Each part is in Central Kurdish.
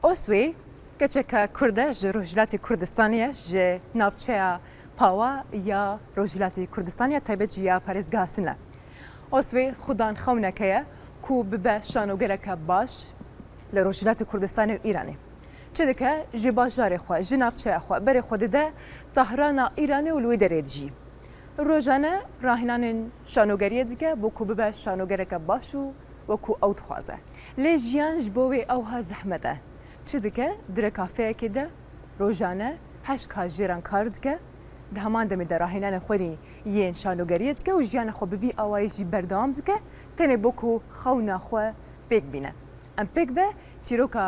ئۆسوێ کەچێکە کوردە ژ ڕۆژهلاتی کوردستانیە ژ ناوچەیە پاوە یا ڕۆژهلاتی کوردستانیە تایبەت ژ یا پارێزگا سنە. ئۆسوێ خودان خەونەکەیە کو ببە شانۆگەرەکە باش لە ڕۆژهلاتی کوردستانێ و ئیرانێ. چ دکە ژ باژارێ خوە ژ ناوچەیا خوە بەرێ خوە ددە تەهرانا ئیرانێ و لوێ دەرێ دژی. ڕۆژانە ڕاهێنانێن شانۆگەریە دکە بۆ کو ببە شانۆگەرەکە باش و وەکو ئەو دخوازە. لێ ژیان ژ بۆ وێ ئەوها زەحمەتە. چ دکە درە کافەیەکێ دە ڕۆژانە هەشت کاژێران کار دکە، دە هەمان دەمێ دە ڕاهێنانێ خوەنی yên شانۆگەریە دکە و ژیانە خوە بڤی ئاوایی ژی بەردەوام دکە تەنێ بۆ کو خەونا خوە پێک بینە. ئەم پێک ڤە چیرۆکا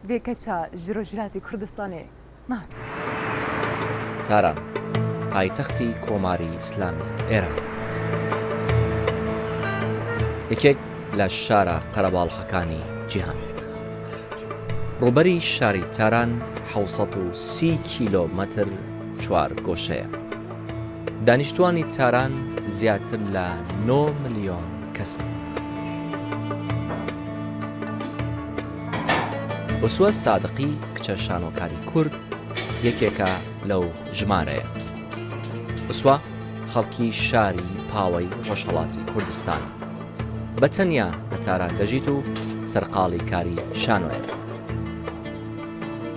ڤێ کەچا ژ ڕۆژهلاتی کوردستانێ ناس بکەن. تاران، پایتەختی کۆماری ئیسلامی ئێران، یەکێک لە شارە قەرەباڵخەکانی جیهان. ڕووبەری شاری تاران 730 کیلۆمەتر چوارگۆشەیە. دانیشتوانی تاران زیاتر لە 9 ملیۆن کەسن. ئوسوە سادقی کچە شانۆکاری کورد یەکێکە لەو ژمارەیە. ئوسوە خەڵکی شاری پاوەی ڕۆژهەڵاتی کوردستانە. بە تەنیا لە تاران دەژیت و سەرقاڵی کاری شانۆیە.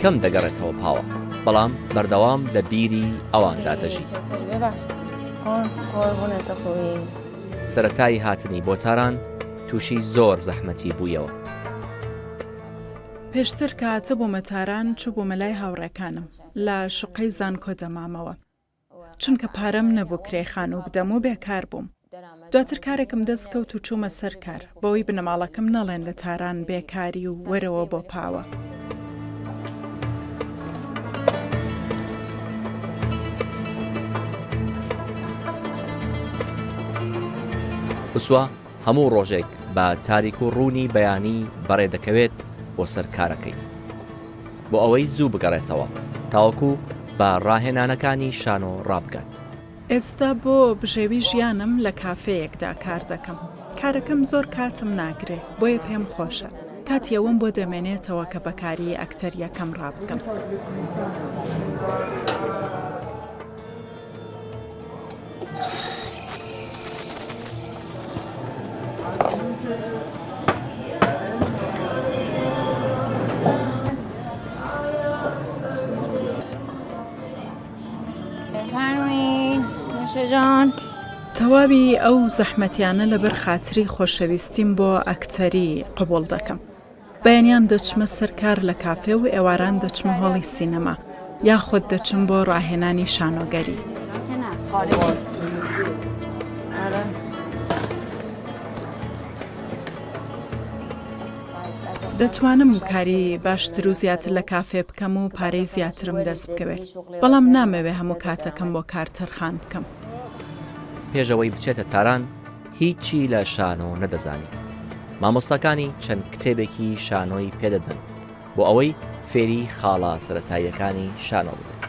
کەم دەگەڕێتەوە پاوە، بەڵام بەردەوام لە بیری ئەواندا دەژی. سەرەتای هاتنی بۆ تاران تووشی زۆر زەحمەتی بوویەوە. پێشتر کە هاتبوومە تاران چووبوومە لای هاوڕێکانم، لە شوقەی زانکۆ دەمامەوە. چونکە پارەم نەبوو کرێی خانوو بدەم و بێکار بووم. دواتر کارێکم دەست کەوت و چوومە سەر کار، بەوەی بنەماڵەکەم نەڵێن لە تاران بێکاری و وەرەوە بۆ پاوە. ئوسوا هەموو ڕۆژێک بە تاریک و ڕوونی بەیانی بەڕێ دەکەوێت بۆ سەر کارەکەی. بۆ ئەوەی زوو بگەڕێتەوە تاوەکو بە ڕاهێنانەکانی شانۆ ڕابگات. ئێستا بۆ بژێوی ژیانم لە کافێیەکدا کار دەکەم. کارەکەم زۆر کاتم ناگرێ، بۆیە پێم خۆشە. کاتی ئەوەم بۆ دەمێنێتەوە کە بە کاری ئەکتەرییەکەم ڕابگەم. تەواوی ئەو زەحمەتیانە لەبەر خاتری خۆشەویستیم بۆ ئەکتەری قبوڵ دەکەم. بەیانیان دەچمە سەر کار لە کافێ و ئێواران دەچمە هۆڵی سینەما یاخود دەچم بۆ ڕاهێنانی شانۆگەری. دەتوانم کاری باشتر و زیاتر لە کافێ بکەم و پارەی زیاترم دەست بکەوێت، بەڵام نامەوێ هەموو کاتەکەم بۆ کار تەرخان بکەم. پێش ئەوەی بچێتە تاران هیچی لە شانۆ نەدەزانی. مامۆستاکانی چەند کتێبێکی شانۆی پێدەدەن بۆ ئەوەی فێری خاڵە سەرەتاییەکانی شانۆ ببێت.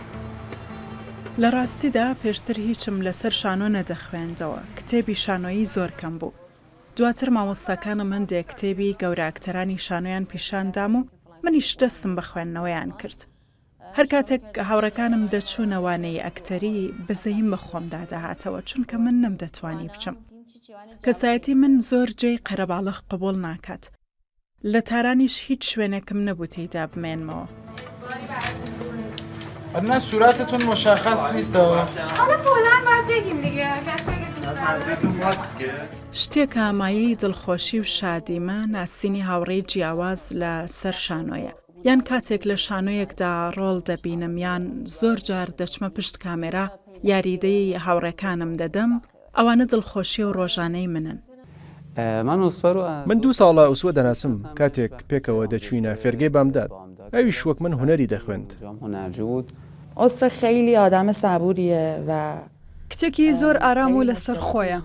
لە ڕاستیدا پێشتر هیچم لەسەر شانۆ نەدەخوێندەوە، کتێبی شانۆیی زۆر کەم بوو. دواتر مامۆستاکانم هەندێک کتێبی گەورە ئەکتەرانی شانۆیان پیشان دام و منیش دەستم بە خوێندنەوەیان کرد. هەر کاتێک هاوڕێکانم دەچوونە وانەی ئەکتەری، بەزەییم بە خۆمدا دەهاتەوە، چونکە من نەمدەتوانی بچم. کەسایەتی من زۆر جێی قەرەباڵغ قبوڵ ناکات. لە تارانیش هیچ شوێنێکم نەبوو تێیدا بمێنمەوە. شتێکە مایەی دڵخۆشی و شادیمە، ناسینی هاوڕێی جیاواز لە سەر شانۆیە. یان کاتێک لە شانۆیەکدا ڕۆڵ دەبینم یان زۆر جار دەچمە پشت کامێرا یاریدەی هاوڕێکانم دەدەم، ئەوانە دڵخۆشی و ڕۆژانەی منن. من دوو ساڵە ئوسوە دەناسم، کاتێک پێکەوە دەچووینە فێرگەی بامداد، ئەویش وەک من هونەری دەخوێند. کچێکی زۆر ئارام و لەسەرخۆیە.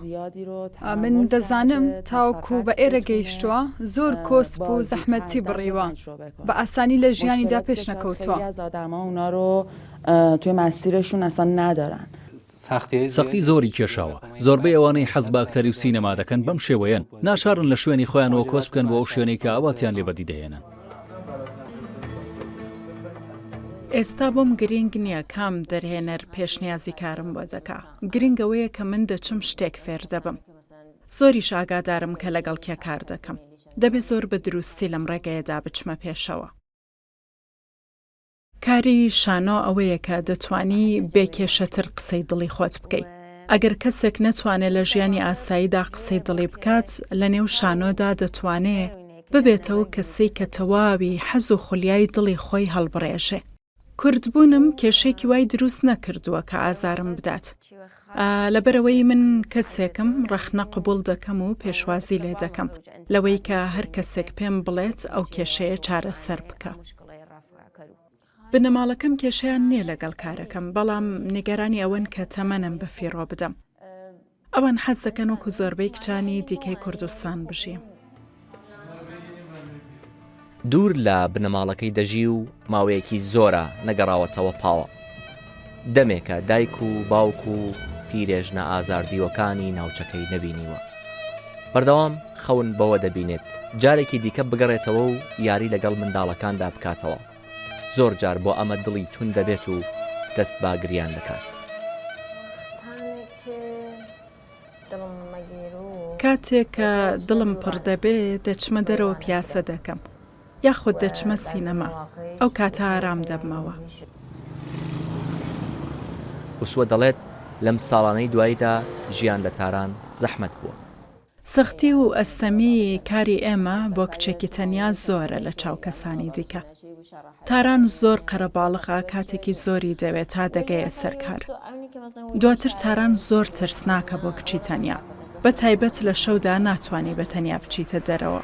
من دەزانم تاوەکو بە ئێرە گەیشتووە زۆر کۆسپ و زەحمەتی بڕیوە، بە ئاسانی لە ژیانیدا پێشنەکەوتووە. سەختی زۆری کێشاوە. زۆربەی ئەوانەی حەز بە ئەکتەری و سینەما دەکەن بەم شێوەیەن، ناچارن لە شوێنی خۆیانەوە کۆچ بکەن بۆ ئەو شوێنەی کە ئاواتیان لێ بەدی دەهێنن. ئێستا بۆم گرینگ نییە کام دەرهێنەر پێشنیازی کارم بۆ دەکا، گرینگ ئەوەیە کە من دەچم شتێک فێر دەبم. زۆریش ئاگادارم کە لەگەڵ کێ کار دەکەم. دەبێ زۆر بە دروستی لەم ڕێگەیەدا بچمە پێشەوە. کاری شانۆ ئەوەیە کە دەتوانی بێ کێشەتر قسەی دڵی خۆت بکەی. ئەگەر کەسێک نەتوانێ لە ژیانی ئاساییدا قسەی دڵی بکات، لە نێو شانۆدا دەتوانێ ببێتە و کەسەی کە تەواوی حەز و خولیای دڵی خۆی هەڵبڕێژێ. کوردبوونم کێشەیەکی وای دروست نەکردووە کە ئازارم بدات. لەبەرئەوەی من کەسێکم ڕەخنە قبوڵ دەکەم و پێشوازی لێ دەکەم، لەوەی کە هەر کەسێک پێم بڵێت ئەو کێشەیە چارەسەر بکە. بنەماڵەکەم کێشەیان نییە لەگەڵ کارەکەم، بەڵام نیگەرانی ئەوەن کە تەمەنم بەفیڕۆ بدەم. ئەوان حەز دەکەن وەکو زۆربەی کچانی دیکەی کوردستان بژیم. دوور لە بنەماڵەکەی دەژی و ماوەیەکی زۆرە نەگەڕاوەتەوە پاوە. دەمێکە دایک و باوک و پیرێژنە ئازاردیوەکانی ناوچەکەی نەبینیوە. بەردەوام خەون بەوە دەبینێت جارێکی دیکە بگەڕێتەوە و یاری لەگەڵ منداڵەکاندا بکاتەوە. زۆر جار بۆ ئەمە دڵی توند دەبێت و دەست بە گریان دەکات. کاتێک کە دڵم پڕ دەبێ دەچمە دەرەوە پیاسە دەکەم یاخود دەچمە سینەما ئەو کاتە ئارام دەبمەوە. ئوسوە دەڵێت لەم ساڵانەی دواییدا ژیان لە تاران زەحمەت بووە. سەختی و ئەستەمیی کاری ئێمە بۆ کچێکی تەنیا زۆرە لە چاو کەسانی دیکە. تاران زۆر قەرەباڵغە کاتێکی زۆری دەوێ تا دەگەیە سەر کار. دواتر تاران زۆر ترسناکە بۆ کچی تەنیا. بە تایبەت لە شەودا ناتوانی بە تەنیا بچیتە دەرەوە.